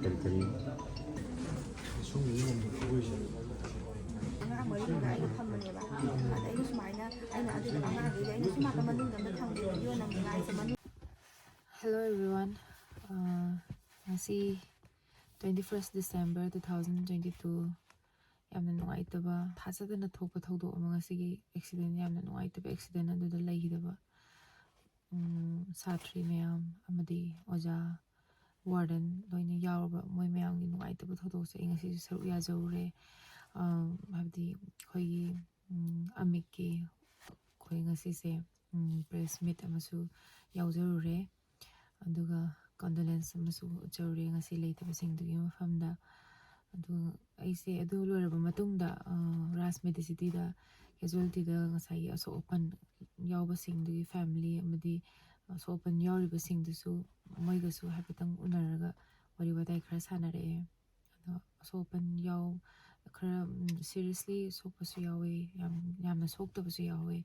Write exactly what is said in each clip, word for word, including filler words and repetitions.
ꯀꯔꯤ ꯀꯔꯤ? ꯑꯉꯥꯡ ꯃꯔꯤꯗꯨꯒ ꯑꯩꯒ ꯐꯝꯕꯅꯦꯕ꯫ ꯑꯗ ꯑꯩꯅ ꯁꯨꯃꯥꯏꯅ, ꯑꯩꯅ ꯑꯗꯨꯗ ꯑꯉꯥꯡꯈꯩꯗ ꯑꯩꯅ ꯁꯨꯝ ꯅꯥꯀꯟ ꯃꯅꯨꯡꯗ ꯑꯝꯇ ꯊꯝꯒꯦ, ꯚꯤꯗꯤꯑꯣ ꯅꯝꯅꯤꯡꯉꯥꯏꯁꯦ ꯃꯅꯨꯡ꯫ Hello everyone. ꯑ, ꯉꯁꯤ twenty first December two thousand twenty two, ꯌꯥꯝꯅ ꯅꯨꯡꯉꯥꯏꯇꯕ, ꯊꯥꯖꯗꯅ ꯊꯣꯛꯄ ꯊꯧꯗꯣꯛ ꯑꯃ, ꯉꯁꯤꯒꯤ ꯑꯦꯛꯁꯤꯗꯦꯟ, ꯌꯥꯝꯅ ꯅꯨꯡꯉꯥꯏꯇꯕ ꯑꯦꯛꯁꯤꯗꯦꯟ ꯑꯗꯨꯗ ꯂꯩꯈꯤꯗꯕ, ꯎꯝ, ꯁꯥꯇ꯭ꯔꯤ ꯃꯌꯥꯝ ꯑꯃꯗꯤ ꯑꯣꯖꯥ, ꯋꯥꯔꯗꯟ ꯂꯣꯏꯅ ꯌꯥꯎꯔꯕ ꯃꯣꯏ ꯃꯌꯥꯝꯒꯤ ꯅꯨꯡꯉꯥꯏꯇꯕ ꯊꯧꯗꯣꯛꯁꯦ ꯑꯩ ꯉꯁꯤꯁꯨ ꯁꯔꯨꯛ ꯌꯥꯖꯔꯨꯔꯦ꯫ ꯑ, ꯍꯥꯏꯕꯗꯤ ꯑꯩꯈꯣꯏꯒꯤ, ꯎꯝ, ꯑꯃꯤꯛꯀꯤ ꯑꯩꯈꯣꯏ ꯉꯁꯤꯁꯦ, ꯎꯝ, press meet ꯑꯃꯁꯨ ꯌꯥꯎꯖꯔꯨꯔꯦ꯫ ꯑꯗꯨꯒ condolence ꯑꯃꯁꯨ ꯎꯠꯆꯔꯨꯔꯦ ꯉꯁꯤ ꯂꯩꯇꯕꯁꯤꯡꯗꯨꯒꯤ ꯃꯐꯝꯗ꯫ ꯑꯗꯨ ꯑꯩꯁꯦ ꯑꯗꯨ ꯂꯣꯏꯔꯕ ꯃꯇꯨꯡꯗ, ꯑ, ꯔꯥꯖ ꯃꯦꯗꯤꯁꯤꯇꯤꯗ casualtyꯗ ꯉꯁꯥꯏꯒꯤ ꯑꯁꯣꯛ ꯑꯄꯟ ꯌꯥꯎꯕꯁꯤꯡꯗꯨꯒꯤ family ꯑꯃꯗꯤ ꯑꯁꯣꯛ ꯑꯄꯟ ꯌꯥꯎꯔꯤꯕꯁꯤꯡꯗꯨꯁꯨ ꯃꯣꯏꯒꯁꯨ ꯍꯥꯏꯐꯦꯠꯇꯪ ꯎꯅꯔꯒ ꯋꯥꯔꯤ ꯋꯥꯇꯥꯏ ꯈꯔ ꯁꯥꯟꯅꯔꯛꯑꯦ꯫ ꯑꯗꯣ ꯑꯁꯣꯛ ꯑꯄꯟ ꯌꯥꯎ-, ꯈꯔ, ꯎꯝ, seriously ꯁꯣꯛꯄꯁꯨ ꯌꯥꯎꯋꯦ, ꯌꯥꯝ, ꯌꯥꯝꯅ ꯁꯣꯛꯇꯕꯁꯨ ꯌꯥꯎꯋꯦ꯫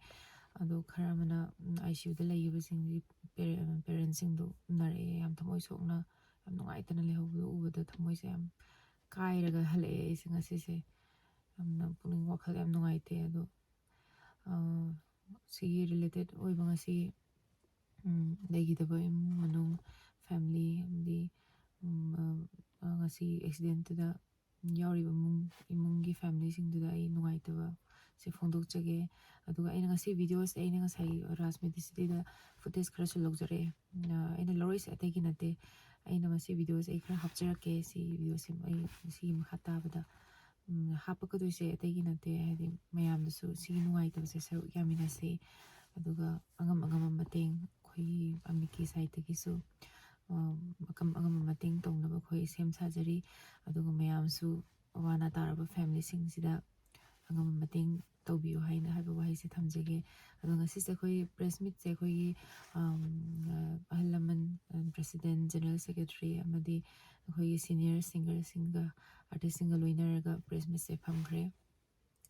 ꯑꯗꯣ ꯈꯔ ꯑꯃꯅ, ꯎꯝ, ICUꯗ ꯂꯩꯈꯤꯕꯁꯤꯡꯒꯤ ꯄꯦꯔꯦ-, parentꯁꯤꯡꯗꯣ ꯎꯅꯔꯛꯑꯦ꯫ ꯌꯥꯝ ꯊꯃꯣꯏ ꯁꯣꯛꯅ, ꯌꯥꯝ ꯅꯨꯡꯉꯥꯏꯇꯅ ꯂꯩꯍꯧꯕꯗꯣ ꯎꯕꯗ ꯊꯃꯣꯏꯁꯦ ꯌꯥꯝ ꯀꯥꯏꯔꯒ ꯍꯜꯂꯛꯑꯦ ꯑꯩꯁꯦ ꯉꯁꯤꯁꯦ꯫ ꯌꯥꯝꯅ ꯄꯨꯛꯅꯤꯡ ꯋꯥꯈꯜ ꯌꯥꯝ ꯅꯨꯡꯉꯥꯏꯇꯦ꯫ ꯑꯗꯣ, ꯑ, ꯁꯤꯒꯤ related ꯑꯣꯏꯕ ꯉꯁꯤ, ꯎꯝ, ꯂꯩꯈꯤꯗꯕ ꯏꯃꯨꯡ ꯃꯅꯨꯡ, family ꯑꯃꯗꯤ, ꯎꯝ, ꯑ, ꯑ, ꯉꯁꯤ accidentꯇꯨꯗ ꯌꯥꯎꯔꯤꯕ ꯏꯃꯨꯡ, ꯏꯃꯨꯡꯒꯤ familyꯁꯤꯡꯗꯨꯗ ꯑꯩ ꯅꯨꯡꯉꯥꯏꯇꯕ ꯁꯦ ꯐꯣꯡꯗꯣꯛꯆꯒꯦ꯫ ꯑꯗꯨꯒ ꯑꯩꯅ ꯉꯁꯤ videoꯁꯦ, ꯑꯩꯅ ꯉꯁꯥꯏ ꯔꯥꯖ ꯃꯦꯗꯤꯁꯤꯇꯤꯗ footage ꯈꯔꯁꯨ ꯂꯧꯖꯔꯛꯑꯦ꯫ ꯑ, ꯑꯩꯅ ꯂꯧꯔꯛꯏꯁꯦ ꯑꯇꯩꯒꯤ ꯅꯠꯇꯦ꯫ ꯑꯩꯅ ꯃꯁꯤ videoꯁꯦ ꯑꯩ ꯈꯔ ꯍꯥꯞꯆꯔꯛꯀꯦ꯫ ꯁꯤ videoꯁꯦ ꯑꯩ ꯁꯤꯒꯤ ꯃꯈꯥ ꯇꯥꯕꯗ, ꯎꯝ, ꯍꯥꯞꯄꯛꯀꯗꯣꯏꯁꯦ ꯑꯇꯩꯒꯤ ꯅꯠꯇꯦ꯫ ꯍꯥꯏꯗꯤ ꯃꯌꯥꯝꯗꯁꯨ ꯁꯤꯒꯤ ꯅꯨꯡꯉꯥꯏꯇꯕꯁꯦ ꯁꯔꯨꯛ ꯌꯥꯃꯤꯟꯅꯁꯦ꯫ ꯑꯗꯨꯒ ꯑꯉꯝ ꯑꯉꯝꯕ ꯃꯇꯦꯡ ꯑꯩꯈꯣꯏꯒꯤ ꯑꯃꯤꯛꯀꯤ sideꯇꯒꯤꯁꯨ, ꯑ, ꯑꯉꯝ ꯑꯉꯝꯕ ꯃꯇꯦꯡ ꯇꯧꯅꯕ ꯑꯩꯈꯣꯏ ꯁꯦꯝ ꯁꯥꯖꯔꯤ꯫ ꯑꯗꯨꯒ ꯃꯌꯥꯝꯁꯨ ꯑꯋꯥ ꯑꯅꯥ ꯇꯥꯔꯕ familyꯁꯤꯡꯁꯤꯗ ꯑꯉꯝꯕ ꯃꯇꯦꯡ ꯇꯧꯕꯤꯌꯨ ꯍꯥꯏꯅ ꯍꯥꯏꯕ ꯋꯥꯍꯩꯁꯦ ꯊꯝꯖꯒꯦ꯫ ꯑꯗꯣ ꯉꯁꯤꯁꯦ ꯑꯩꯈꯣꯏ press meetꯁꯦ ꯑꯩꯈꯣꯏꯒꯤ, ꯑꯝ, ꯑ, ꯑꯍꯜ ꯂꯃꯟ, ꯑ, president, general secretary ꯑꯃꯗꯤ ꯑꯩꯈꯣꯏꯒꯤ senior singerꯁꯤꯡꯒ, artistꯁꯤꯡꯒ ꯂꯣꯏꯅꯔꯒ press meetꯁꯦ ꯐꯝꯈ꯭ꯔꯦ꯫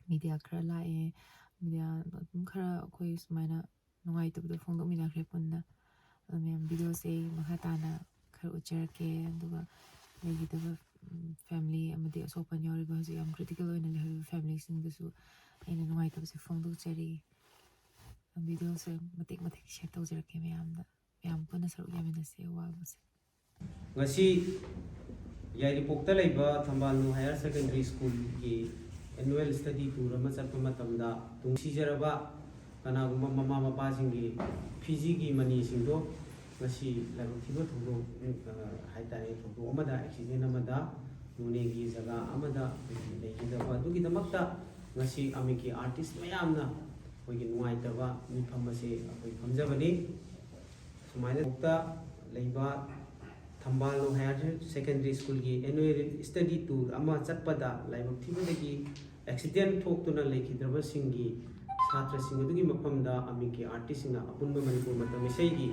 Media ꯈꯔ ꯂꯥꯛꯑꯦ꯫ Media ꯑꯗꯨꯝ ꯈꯔ ꯑꯩꯈꯣꯏ ꯁꯨꯃꯥꯏꯅ ꯅꯨꯡꯉꯥꯏꯇꯕꯗꯣ ꯐꯣꯡꯗꯣꯛꯃꯤꯟꯅꯈ꯭ꯔꯦ ꯄꯨꯟꯅ꯫ ꯑꯗꯣ ꯃꯌꯥꯝ, ꯚꯤꯗꯤꯑꯣꯁꯦ ꯑꯩ ꯃꯈꯥ ꯇꯥꯅ ꯈꯔ ꯎꯠꯆꯔꯛꯀꯦ꯫ ꯑꯗꯨꯒ ꯂꯩꯈꯤꯗꯕ, ꯎꯝ, ꯐꯦꯃꯤꯂꯤ ꯑꯃꯗꯤ ꯑꯁꯣꯛ ꯑꯄꯟ ꯌꯥꯎꯔꯤꯕ, ꯍꯧꯖꯤꯛ ꯌꯥꯝ ꯀ꯭ꯔꯤꯇꯤꯀꯦꯜ ꯑꯣꯏꯅ ꯂꯩꯍꯧꯔꯤꯕ ꯐꯦꯃꯤꯂꯤꯁꯤꯡꯗꯁꯨ ꯑꯩꯅ ꯅꯨꯡꯉꯥꯏꯇꯕꯁꯦ ꯐꯣꯡꯗꯣꯛꯆꯔꯤ꯫ ꯚꯤꯗꯤꯑꯣꯁꯦ ꯃꯇꯦꯛ ꯃꯇꯦꯛ ꯁꯤꯌꯔ ꯇꯧꯖꯔꯛꯀꯦ ꯃꯌꯥꯝꯗ꯫ ꯃꯌꯥꯝ ꯄꯨꯟꯅ ꯁꯔꯨꯛ ꯌꯥꯃꯤꯟꯅꯁꯦ ꯑꯋꯥꯕꯁꯦ꯫ ꯉꯁꯤ ꯌꯥꯏꯔꯤꯄꯣꯛꯇ ꯂꯩꯕ ꯊꯝꯕꯥꯜꯅꯨ ꯍꯥꯌꯔ ꯁꯦꯀꯦꯟꯗꯔꯤ ꯁ꯭ꯀꯨꯜꯒꯤ ꯑꯦꯅꯨꯋꯦꯜ ꯁ꯭ꯇꯗꯤ ꯇꯨꯔ ꯑꯃ ꯆꯠꯄ ꯃꯇꯝꯗ, ꯅꯨꯡꯁꯤꯖꯔꯕ ꯀꯅꯥꯒꯨꯝꯕ ꯃꯃꯥ ꯃꯄꯥꯁꯤꯡꯒꯤ ꯐꯤꯖꯤꯒꯤ ꯃꯅꯤꯁꯤꯡꯗꯣ ꯉꯁꯤ ꯂꯥꯏꯕꯛ ꯊꯤꯕ ꯊꯧꯗꯣꯛ, ꯑ, ꯍꯥꯏꯇꯥꯔꯦ, ꯊꯧꯗꯣꯛ ꯑꯃꯗ, ꯑꯦꯛꯁꯤꯗꯦꯟ ꯑꯃꯗ ꯅꯣꯅꯦꯒꯤ ꯖꯒꯥ ꯑꯃꯗ ꯑꯩꯈꯣꯏꯒꯤ ꯂꯩꯈꯤꯗꯕ ꯑꯗꯨꯒꯤꯗꯃꯛꯇ ꯉꯁꯤ ꯑꯃꯤꯛꯀꯤ ꯑꯥꯔꯇꯤꯁ ꯃꯌꯥꯝꯅ ꯑꯩꯈꯣꯏꯒꯤ ꯅꯨꯡꯉꯥꯏꯇꯕ ꯃꯤꯐꯝ ꯑꯁꯤ ꯑꯩꯈꯣꯏ ꯐꯝꯖꯕꯅꯤ꯫ ꯁꯨꯃꯥꯏꯅ ꯂꯩꯕ ꯊꯝꯕꯥꯜꯅꯨ ꯍꯥꯌꯔ ꯁꯦꯀꯦꯟꯗꯔꯤ ꯁ꯭ꯀꯨꯜꯒꯤ ꯑꯦꯅꯨꯋꯦꯜ ꯁ꯭ꯇꯗꯤ ꯇꯨꯔ ꯑꯃ ꯆꯠꯄꯗ ꯂꯥꯏꯕꯛ ꯊꯤꯕꯗꯒꯤ ꯑꯦꯛꯁꯤꯗꯦꯟ ꯊꯣꯛꯇꯨꯅ ꯂꯩꯈꯤꯗ꯭ꯔꯕꯁꯤꯡꯒꯤ ꯁꯥꯇ꯭ꯔꯁꯤꯡ ꯑꯗꯨꯒꯤ ꯃꯐꯝꯗ ꯑꯃꯤꯛꯀꯤ ꯑꯥꯔꯇꯤꯁꯁꯤꯡꯅ ꯑꯄꯨꯟꯕ ꯃꯅꯤꯄꯨꯔ ꯃꯇꯝ ꯏꯁꯩꯒꯤ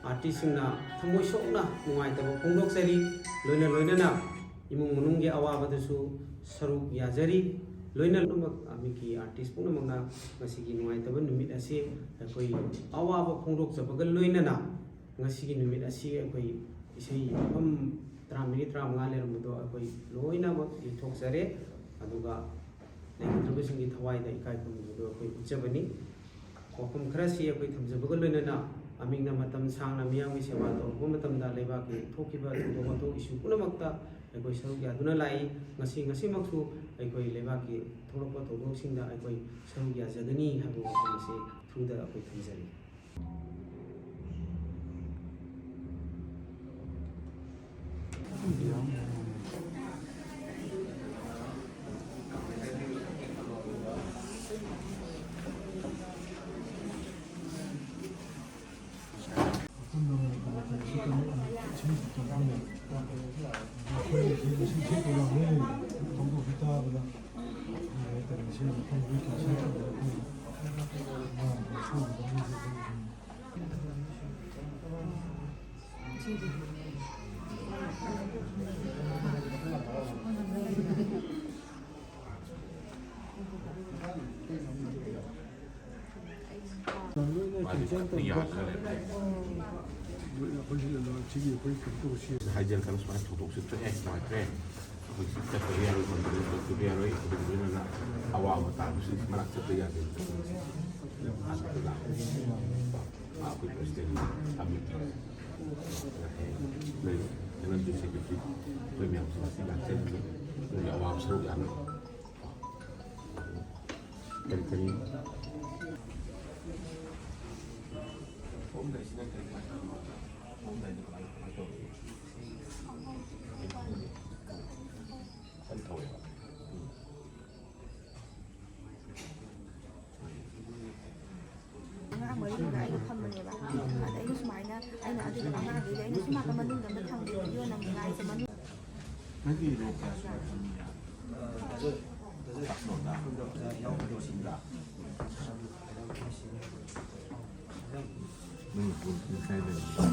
ꯑꯥꯔꯇꯤꯁꯁꯤꯡꯅ ꯊꯃꯣꯏ ꯁꯣꯛꯅ ꯅꯨꯡꯉꯥꯏꯇꯕ ꯐꯣꯡꯗꯣꯛꯆꯔꯤ꯫ ꯂꯣꯏꯅ ꯂꯣꯏꯅꯅ ꯏꯃꯨꯡ ꯃꯅꯨꯡꯒꯤ ꯑꯋꯥꯕꯗꯁꯨ ꯁꯔꯨꯛ ꯌꯥꯖꯔꯤ꯫ ꯂꯣꯏꯅ ꯂꯣꯏꯅꯃꯛ ꯑꯃꯤꯛꯀꯤ ꯑꯥꯔꯇꯤꯁ ꯄꯨꯝꯅꯃꯛꯅ ꯉꯁꯤꯒꯤ ꯅꯨꯡꯉꯥꯏꯇꯕ ꯅꯨꯃꯤꯠ ꯑꯁꯤ ꯑꯩꯈꯣꯏ ꯑꯋꯥꯕ ꯐꯣꯡꯗꯣꯛꯆꯕꯒ ꯂꯣꯏꯅꯅ ꯉꯁꯤꯒꯤ ꯅꯨꯃꯤꯠ ꯑꯁꯤ ꯑꯩꯈꯣꯏ ꯏꯁꯩ ꯃꯐꯝ ꯇꯔꯥ, ꯃꯤꯅꯤꯠ ꯇꯔꯥꯃꯉꯥ ꯂꯩꯔꯝꯕꯗꯣ ꯑꯩꯈꯣꯏ ꯂꯣꯏꯅꯃꯛ ꯌꯩꯊꯣꯛꯆꯔꯦ꯫ ꯑꯗꯨꯒ ꯂꯩꯈꯤꯗ꯭ꯔꯕꯁꯤꯡꯒꯤ ꯊꯋꯥꯏꯗ ꯏꯀꯥꯏ ꯈꯨꯝꯅꯕꯗꯣ ꯑꯩꯈꯣꯏ ꯎꯠꯆꯕꯅꯤ꯫ ꯋꯥꯐꯝ ꯈꯔꯁꯤ ꯑꯩꯈꯣꯏ ꯊꯝꯖꯕꯒ ꯂꯣꯏꯅꯅ ꯑꯃꯤꯛꯅ ꯃꯇꯝ ꯁꯥꯡꯅ ꯃꯤꯌꯥꯝꯒꯤ ꯁꯦꯕꯥ ꯇꯧꯔꯛꯄ ꯃꯇꯝꯗ ꯂꯩꯕꯥꯛꯀꯤ ꯊꯣꯛꯈꯤꯕ ꯊꯧꯗꯣꯛ ꯋꯥꯊꯣꯛ ꯏꯁꯨ ꯄꯨꯝꯅꯃꯛꯇ ꯑꯩꯈꯣꯏ ꯁꯔꯨꯛ ꯌꯥꯗꯨꯅ ꯂꯥꯛꯏ꯫ ꯉꯁꯤ, ꯉꯁꯤꯃꯛꯁꯨ ꯑꯩꯈꯣꯏ ꯂꯩꯕꯥꯛꯀꯤ ꯊꯣꯛꯂꯛꯄ ꯊꯧꯗꯣꯛꯁꯤꯡꯗ ꯑꯩꯈꯣꯏ ꯁꯔꯨꯛ ꯌꯥꯖꯒꯅꯤ ꯍꯥꯏꯕ ꯋꯥꯐꯝ ꯑꯁꯤ ꯊ꯭ꯔꯨꯗ ꯑꯩꯈꯣꯏ ꯊꯝꯖꯔꯤ꯫ ꯌꯥꯗ꯭ꯔꯦ꯫ ꯍꯥꯏꯖꯔꯛꯀꯅꯨ, ꯁꯨꯃꯥꯏꯅ ꯊꯧꯗꯣꯛꯁꯦ ꯊꯣꯛꯑꯦ, ꯅꯨꯡꯉꯥꯏꯇ꯭ꯔꯦ꯫ ꯑꯩꯈꯣꯏ ꯆꯠꯄ ꯌꯥꯔꯣꯏ, ꯃꯟꯗꯤꯔꯗ ꯆꯠꯄ ꯌꯥꯔꯣꯏ, ꯑꯗꯨꯒ ꯂꯣꯏꯅꯅ ꯑꯋꯥꯕ ꯇꯥꯕꯁꯤꯡ ꯃꯅꯥꯛ ꯆꯠꯄ ꯌꯥꯗꯦ꯫ ꯑꯗꯨꯅ ꯑꯩꯈꯣꯏ ꯄ꯭ꯔꯁꯤꯗꯦꯟ ꯊꯝꯃꯤ꯫ ꯅꯣꯏ ꯖꯦꯅꯔꯦꯜ ꯁꯦꯀ꯭ꯔꯦꯇꯔꯤ, ꯑꯩꯈꯣꯏ ꯃꯌꯥꯝꯁꯤꯡ ꯑꯁꯤ ꯂꯥꯛꯆꯔꯤꯕꯅꯤ꯫ ꯅꯣꯏꯒꯤ ꯑꯋꯥꯕ ꯁꯔꯨꯛ ꯌꯥꯅꯕ꯫ ꯀꯔꯤ ꯀꯔꯤ? ꯊꯣꯛꯑꯝꯗꯥꯏꯁꯤꯅ ꯀꯔꯤ ꯀꯃꯥꯏꯅ ꯇꯧꯔꯤꯅꯣ? ꯊꯣꯛꯑꯝꯗꯥꯏꯗ ꯀꯃꯥꯏ, ꯀꯃꯥꯏꯅ ꯇꯧꯔꯤꯅꯣ? ꯀꯟꯅ ꯊꯧꯋꯦꯕ꯫ ꯎꯝ꯫ ꯑꯉꯥꯡ ꯃꯔꯤꯗꯨꯅ ꯑꯩꯒ ꯐꯝꯕꯅꯦꯕ꯫ ꯑꯗ ꯑꯩꯅ ꯁꯨꯃꯥꯏꯅ, ꯑꯩꯅ ꯑꯗꯨꯗ ꯑꯉꯥꯡꯈꯩꯗ ꯑꯩꯅ ꯁꯨꯝ ꯅꯥꯀꯟ ꯃꯅꯨꯡꯗ ꯑꯝꯇ ꯊꯝꯒꯦ, ꯚꯤꯗꯤꯑꯣ ꯅꯝꯅꯤꯡꯉꯥꯏꯁꯦ ꯃꯅꯨꯡ ꯅꯪꯒꯤ ꯔꯣ ꯀꯌꯥ ꯁꯨꯔꯦ? First road? ꯅꯪ ꯀꯥꯏ ꯂꯩ?